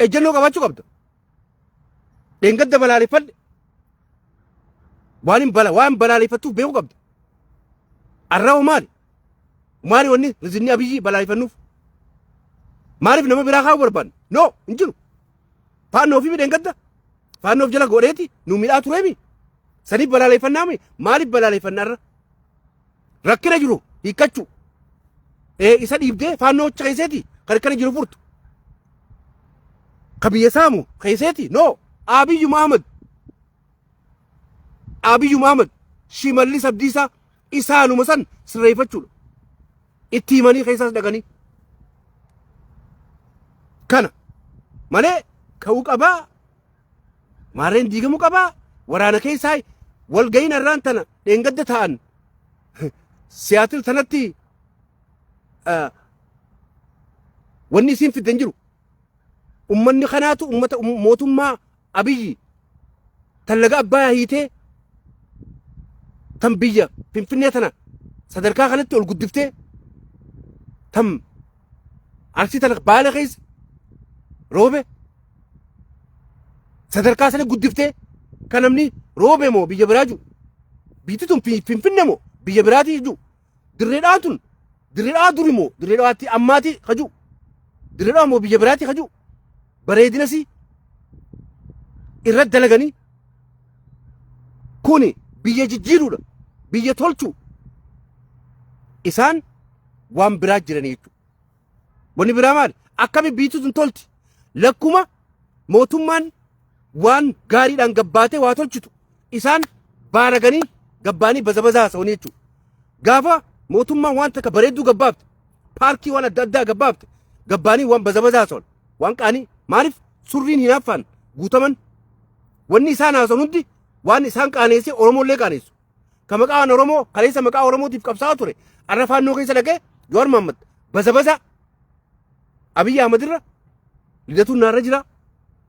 Ejjennoo qabaachuu qabda. Dheengadda balaaleffadhe. Waan hin bala waan balaaleffattuuf beekuu qabda. Arraa hoo maali? Maali wanni rizinni Abiyyi balaaleffannuuf? Maaliif nama biraa kaa'uu barbaanna? No, hin jiru. Faannoo fi dheengadda. Faannoof jala godheeti nu midhaa tureemi. Saniif balaaleffannaami. Maaliif balaaleffanna irra? Rakkina jiru hiikkachuu. Ee isa dhiibdee faannoo achi keesseeti kan rakkina jiru furtu. Ka biyya saamu keesseeti no Abiyyu Mahamad Abiyyu Mahamad Shimallis Abdiisaa isaanuma san sirreeffachuudha. Itti himanii keessaas dhaqanii. Kana malee ka'uu qabaa Maarreen diigamuu qabaa waraana keessaa walga'iin arraan tana dheengadda ta'an Siyaatil tanatti wanni isiin fidde hin jiru. Ummanni kanaatu ummata mootummaa Abiyyi tan laga Abbayaa hiitee tan biyya Finfinnee tana sadarkaa kanatti ol guddiftee tan Arsii tana Baale keessa roobe sadarkaa sana guddiftee kan namni roobe moo biyya biraa jiru biyyi tun Finfinne moo biyya biraatii jiru dirree dhawaa tun dirree dhawaa duri moo dirree dhawaatti ammaati kaju dirree dhawaa moo biyya biraatii kaju bareedinasi irra dalaganii kuni biyya jijjiiruudha biyya tolchuu isaan waan biraa jiranii jechuudha. Wanni biraa maali? Akkami biyyi tun tolti? Lakkuma mootummaan waan gaariidhaan gabbaatee waa tolchitu isaan baaraganii gabbaanii baza bazaa haasawanii jechuudha. Gaafa mootummaan waan takka bareedduu gabbaafte, paarkii waan adda addaa gabbaafte, gabbaanii waan baza bazaa haasawan, waan qaanii maaliif surriin hinaaffaan guutaman wanni isaan haasawan hundi waan isaan qaaneessee Oromoollee qaaneessu. Ka maqaan Oromoo kaleessa maqaa Oromootiif qabsaa'aa ture arra faannoo keessa dhaqee Jawaar Mohaammed baza baza Abiyyi Ahmad irra Lidatuun naarra jira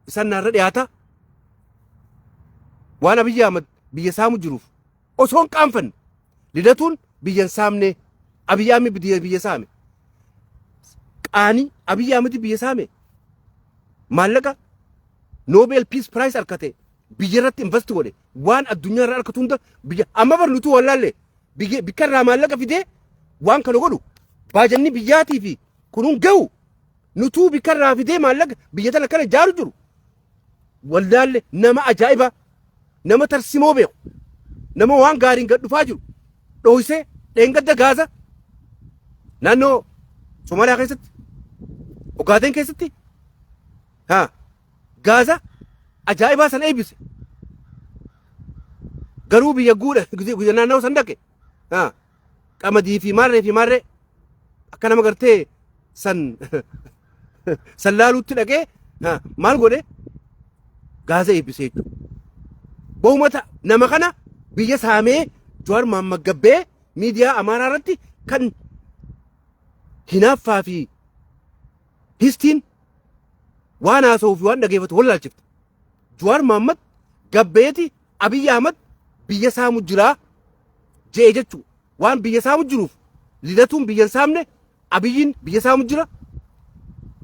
isaan naarra dhiyaata waan Abiyyi Ahmad biyya saamu jiruuf osoo hin qaanfanne Lidatuun biyya hin saamne Abiyyi Ahmad biyya saame qaanii Abiyyi Ahmad biyya saame maallaqa Nobel Peace Prize argate biyya irratti invest godhe waan addunyaa irraa argatu hunda biyya amma bar nuti wallaalle biyya bikka irraa maallaqa fidee waan kana godhu baajanni biyyaatii fi kunuun gahu nutuu bikka irraa fidee maallaqa biyya tana kana ijaaru jiru wallaalle nama ajaa'iba nama tarsimoo beeku nama waan gaariin gad dhufaa jiru dhooysee dheengadda gaaza naannoo Somaaliyaa keessatti Ogaadeen keessatti haa Gaaza ajaa'ibaa san eebbise. Garuu biyya guudha guyya naannoo san dhaqe. Qamadii fi maarree fi maarree akka nama gartee san san laaluutti dhaqee maal godhe gaaza eebbise jechuudha. Bahumata nama kana biyya saamee Jawaar Mohammad Gabbee miidiyaa Amaaraa irratti kan hinaaffaa fi histiin waan haasa'uu fi waan dhageeffatu wallaalchifte. Jawaar Mohammad gabbeeti Abiyyi Ahmad biyya saamu jiraa je'e jechuu waan biyya saamu jiruuf Lidatuun biyya hin saamne Abiyyiin biyya saamu jira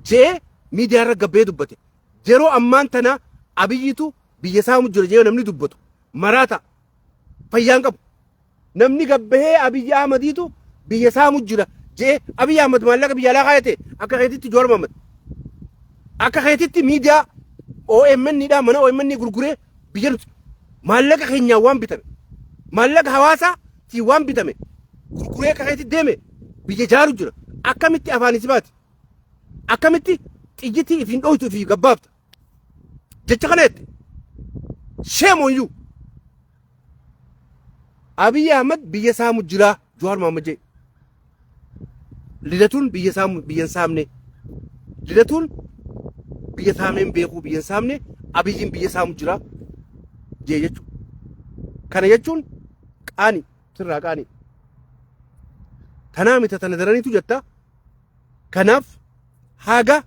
je'ee miidiyaa irra gabbee dubbate. Yeroo ammaan tana Abiyyiitu biyya saamu jira je'ee namni dubbatu maraata fayyaan qabu. Namni gabbahee Abiyyi Ahmadiitu biyya saamu jira je'ee Abiyyi Ahmad maallaqa biyya alaa kaayate akka keetitti Jawaar Mohammad. Akka keetitti miidiyaa OMN dha mana OMN gurguree biyya nuti maallaqa keenyaan waan bitame maallaqa hawaasaa tiin waan bitame gurguree akka keetitti deeme biyya jaaru jira. Akkamitti afaan si baati? Akkamitti xiyyitii ifiin dhoytu ifii gabbaafta? Jecha kana jette. Shame on you. Abiy Ahmad biyya saamu jira Jawaar Mohammad jedhe. Lidatuun biyya saamu biyya hin saamne. Lidatuun biyya saamee hin beekuu biyya hin saamne Abiyyiin biyya saamu jira jee jechuudha. Kana jechuun qaani sirraa qaani. Tanaa mita tana daraniitu jetta. Kanaaf haga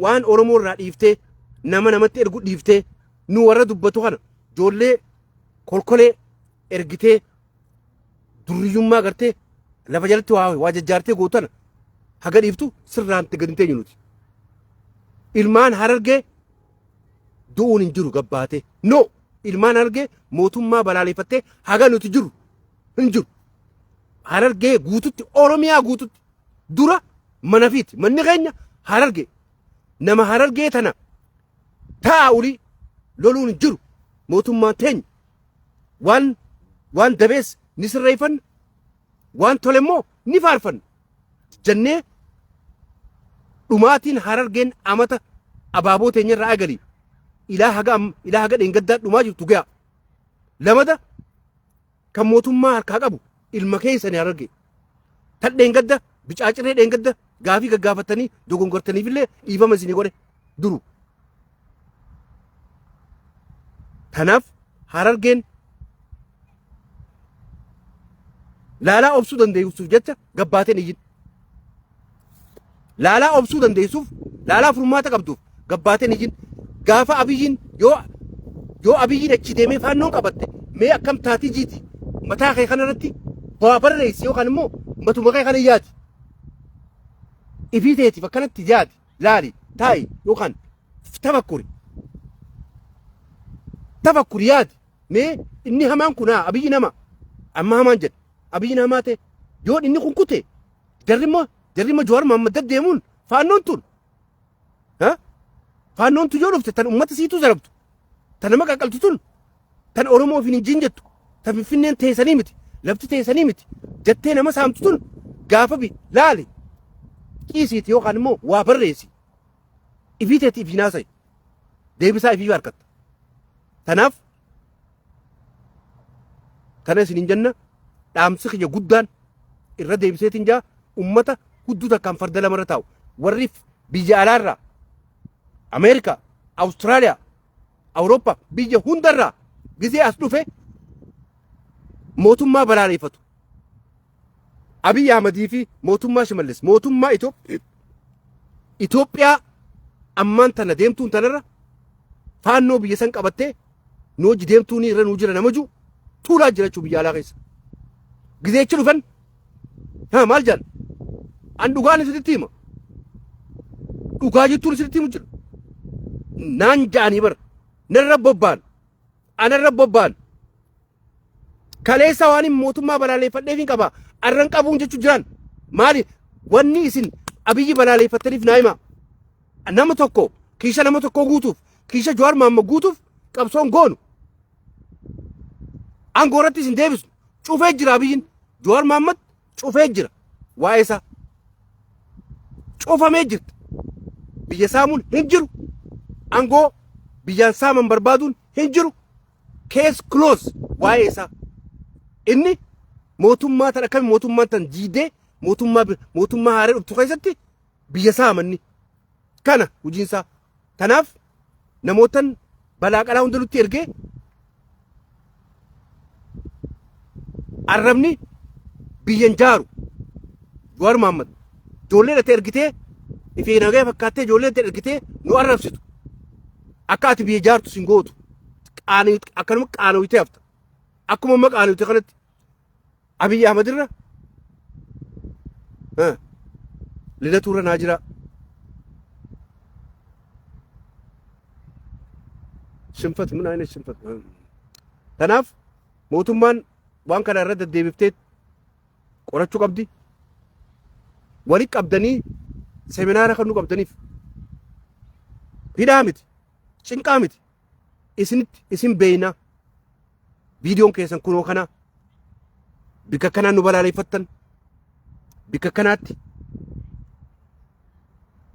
waan Oromoo irraa dhiiftee nama namatti ergu dhiiftee nu warra dubbatu kana ijoollee kolkolee ergitee durriyyummaa gartee lafa jalatti waa waa jajjaartee gootana haga dhiiftu sirraan itti gadi hin teenyu nuti. Ilmaan Harargee du'uun hin jiru gabbaatee. No! Ilmaan Harargee mootummaa balaaleffattee haga nuti jiru hin jiru. Harargee guututti, Oromiyaa guututti dura mana fiiti. Manni keenya Harargee. Nama Harargee tana ta'a olii loluun hin jiru. Mootummaan teenya waan dabees ni sirreeffanna, waan tole immoo ni faarfanna jennee dhumaatiin Harargeen amata abaaboo teenya irraa agalii ilaa haga dheengaddaa dhumaa jirtu ga'a. Lamada kan mootummaa harkaa qabu ilma keessani Harargee. Tan dheengadda bicaaciree dheengadda gaafii gaggaafattanii dogongortaniifillee dhiifama isinii godhe duru. Tanaaf Harargeen laalaa obsuu dandeessuuf jecha gabbaateen iyyin. Laalaa obsuu dandeessuuf, laalaa furmaata qabduuf gabbaateen iyyin. Gaafa Abiyyiin yoo Abiyyiin achi deemee faannoon qabatte mee akkam taatii jiiti, mataa kee kanarratti waa barreessi yookaan immoo matuma kee kana yaadi. Ifii teetiif akkanatti yaadi, laali, taa'i yookaan tafakkuri. Tafakkuri, yaadi. Mee inni hamaan kun haa Abiyyi nama amma hamaan jedhe, Abiyyiin hamaa ta'e yoo inni kun kute, jarri immoo Jawaar Mohammad deddeemuun faannoon tun, ha faannoon tun yoo dhufte, tan ummata siituu zarabtu, tan nama qaqqaltu tun, tan Oromoo ofiin hin jiin jettu, tan Finfinneen teessanii miti, lafti teessanii miti jettee nama saamtu tun, gaafa bi laali ciisiiti yookaan immoo waa barreessi, ifii teetii ifii naasa'i, deebisaa ifii harkatta. Tanaaf kana isin hin jenna. Dhaamsi kiyya guddaan irra deebiseetiin jaa, ummata hudduu takkaan farda lamarra taa'u, warri biyya alaarraa, Ameerikaa, Awustiraaliyaa, Awurooppaa, biyya hundarraa gizee as dhufe mootummaa balaaleffatu. Abiy Ahmadii fi mootummaa Shimallis, mootummaa Itoophiyaa ammaan tana deemtuun tanarra faannoo biyya san qabattee nu hojii deemtuun irra nuu jira nama jiru tuulaa jira jechuun biyya alaa keessa. Gizeechi dhufan haa maal jedhan? An dhugaan isinitti hima. Dhugaa jechuun isinitti himu jira. Naan ja'anii bara narra bobba'an, anarra bobba'an. Kaleessa waan hin mootummaa balaaleffadheef hin qaba. Arran qabuun jechuun jiran maali? Wanni isin Abiyyi balaaleffattaniif naa hima. Nama tokko kiisha nama tokkoo guutuuf, kiisha Jawaar Mahammad guutuuf qabsoon goonu. Aangoo irratti isin deebisu. Cufee jira Abiyyiin. Jawaar Mahammad cufee jira. Waa'ee isaa. Cufamee jirti. Biyya saamuun hin jiru. Aangoo biyyaan saaman barbaaduun hin jiru. Case close waa'ee isaa. Inni mootummaa tan akkami mootummaan tan diidee mootummaa haaree dhuftu keessatti biyya saamanni. Kana hojiin isaa. Tanaaf namootan balaa qalaa hunda nutti ergee arrabni biyyan jaaru. Jawaar Mohammad ijoollee dhate ergitee, ifee nagaya fakkaattee ijoollee dhate ergitee nu arrabsitu. Akka ati biyya jaartu sin gootu. Qaanii akkanuma qaanooyitee hafta. Akkuma amma qaanooyite kanatti Abiyyi Ahmad irra Lidatu irra naa jira. ሽንፈት ምን አይነት ሽንፈት? Tanaaf mootummaan waan kana irra deddeebiftee qorachuu qabdi. Wali qabdanii seminaara kan nu qabdaniif hidhaa miti, cinqaa miti. Isinitti isin beeyna, viidiyoon keessan kunoo kana, bikka kanaan nu balaaleffattan, bikka kanaatti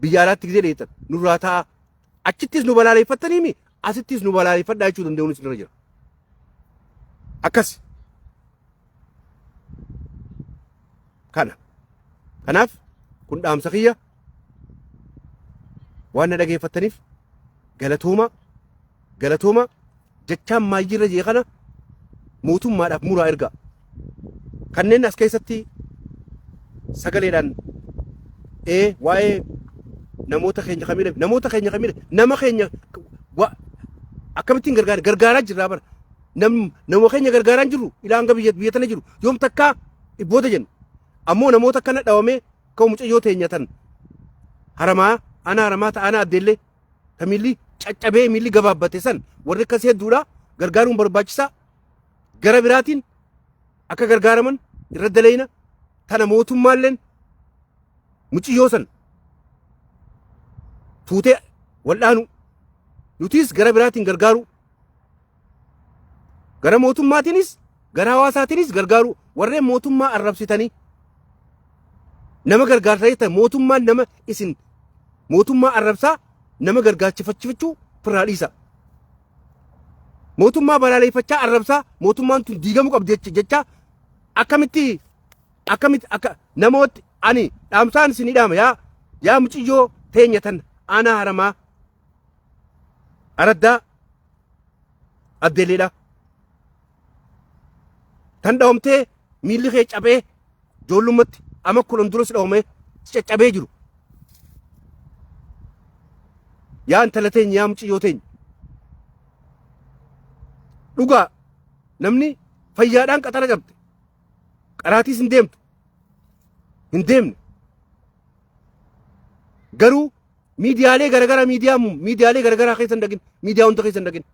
biyya alaatti gisee dheetan nurraa ta'a, achittis nu balaaleffattaniimi, asittis nu balaaleffadhaa jechuu danda'uun isinirra jira. Akkas kana. Kanaaf kun dhaamsa kiyya. Waan na dhageeffattaniif galatooma, galatooma. Jechaan maayyirra jee kana mootummaadhaaf muraa ergaa. Kanneen as keessatti sagaleedhaan waa'ee namoota keenya kamiidha, namoota keenya kamiidha, nama keenya akkamittiin gargaaraa jirraa bara nama keenya gargaaraa hin jirru. Ilaa hanga biyya tana jiru yoom takkaa dhibboota jenna. Ammoo namoota akkana dhawamee kan mucayyoo teenya tan haramaa ana haramaa ta'ana addeellee. Ta miilli caccabee miilli gabaabbate san warri akkasii hedduudha gargaaruun barbaachisaa. Gara biraatiin akka gargaaraman irra daleeyna tana mootummaalleen muciyyoo san tuutee wal'aanu nutis gara biraatiin gargaaru gara mootummaatiinis gara hawaasaatiinis gargaaru warreen mootummaa arrabsitanii nama gargaarsa jettan mootummaan nama isin mootummaa arrabsaa nama gargaachifachifachuu firraa dhiisa. Mootummaa balaaleffachaa arrabsaa mootummaan tun diigamuu qabdi jecha akkamitti akkamitti akka namooti ani dhaamsaan isinii dhaama yaa yaa muciyyoo teenya tan aanaa haramaa araddaa addeelleedha. Tan dhawamtee miilli kee cabee ijoollumatti ama 10 dura si dhawamee si caccabee jiru. Yaa intala teenya yaa muciyyoo teenya. Dhugaa namni fayyaadhaan qaxara qabde qaraatiis hin deemtu hin deemne garuu miidiyaalee garagaraa miidiyaalee garagaraa keessa hin dhaqin miidiyaa hunda keessa hin dhaqin.